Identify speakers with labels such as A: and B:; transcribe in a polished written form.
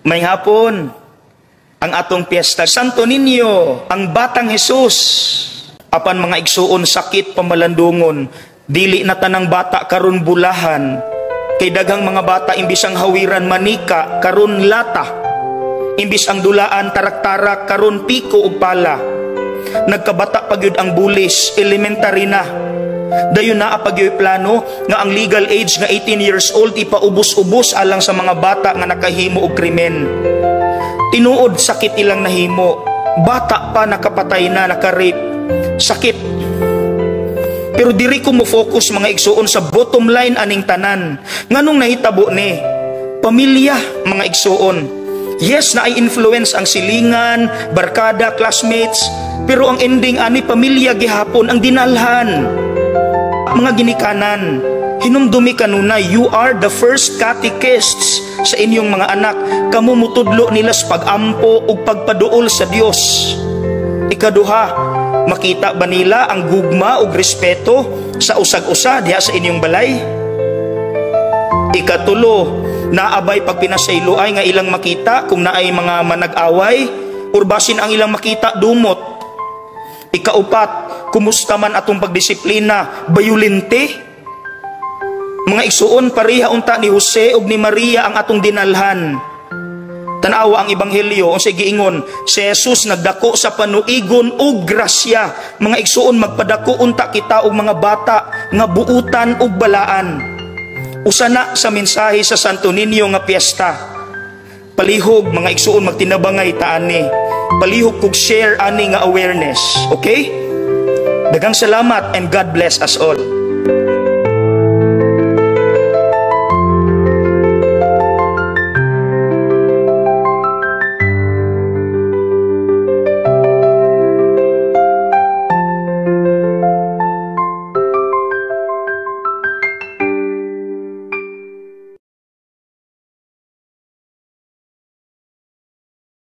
A: Maayong hapon, ang atong piyesta Santo Niño, ang Batang Jesus. Apan, mga igsuon, sakit pamalandungon, dili na tanang bata karon bulahan. Kay daghang mga bata, imbis ang hawiran manika, karon lata. Imbis ang dulaan tarak-tarak, karon piko ug pala. Nagkabata pa gyud ang bulis, elementary na. Dayon naa pa gyud plano nga ang legal age nga 18 years old ipaubos-ubos alang sa mga bata nga nakahimo og krimen. Tinuod, sakit ilang nahimo. Bata pa, nakapatay na, naka-rape. Sakit. Pero diri ko mo focus, mga igsuon, sa bottom line aning tanan. Nganong nahitabo ni? Pamilya, mga igsuon. Yes, naay influence ang silingan, barkada, classmates, pero ang ending ani, pamilya gihapon ang dinalhan. Mga ginikanan, hinumdumi kanunay, you are the first catechists sa inyong mga anak. Kamo mutudlo nila sa pag-ampo ug pagpaduol sa Dios. Ikaduha, makita ba nila ang gugma ug respeto sa usag-usa diha sa inyong balay? Ikatulo, naa bay pagpinasayloay nga ilang makita kung naay mga manag-away or basin ang ilang makita dumot? Ikaupat, kumusta man atong pagdisiplina, bayolente? Mga igsuon, pareha unta ni Jose ug ni Maria ang atong dinalhan. Tanawa ang Ebanghelyo, unsay giingon? Si Jesus nagdako sa panuigon ug grasya. Mga igsuon, magpadako unta kita og mga bata nga buutan ug balaan. Usa na sa mensahe sa Santo Niño nga piyesta. Palihog, mga igsuon, magtinabangay ta ani. Palihog kog share ani nga awareness. Okay? Daghang salamat and God bless us all.